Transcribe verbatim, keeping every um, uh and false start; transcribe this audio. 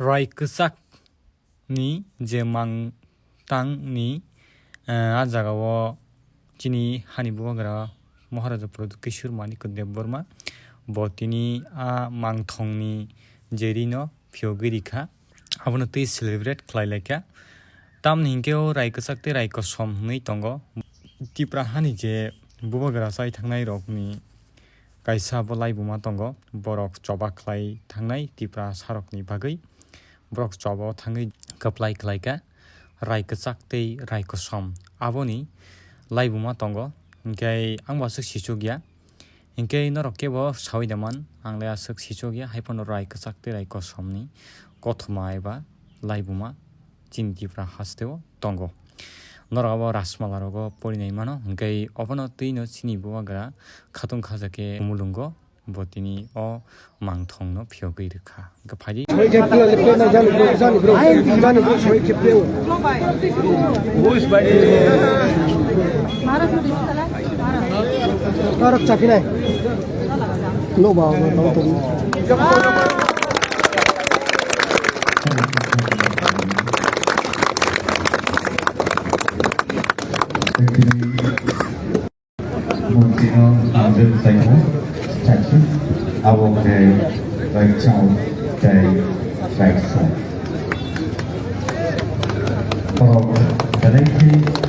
Rai kwchak ni je mang tang ni, eh, a jaga o chini hani bubagra Maharaja Pradyut Kishore Manikya Debbarma bo tini a mangthong ni je rino phiyogwi rikha, abono twi celebrate khlai laikha. Tamni hinkhe o rai kwchak tei rai kosom hwnwi tongo. Tipra hani je bubagra chai thangnai rokni kaisa bo laibuma tongo, borok choba khlai thangnai Tipra sarokni bagwi. Borok choba o thangwi kwplai khlaikha, rai kwchak tei rai kosom aboni laibuma tongo, hinkhe ang bo aswk sichukya. Hinkhe norok kebo sawi da man, ang le aswk sichukya, hai phano rai kwchak tei rai kosomni kothoma eba laibuma chini Tipra hasteo tongo. Norok abo Rajmala rogo porinai mano, hinkhe obono twino chini bubagra khatung khaja khe mulungo bo tini o mangthongno phiyogwi rwkha. Hwnkhe phaidi. Arok chapinai. No ba, no, no, no. Montino Angel Saimo, Chachi, abo khe Raichao tei Raisa. Borok belai khe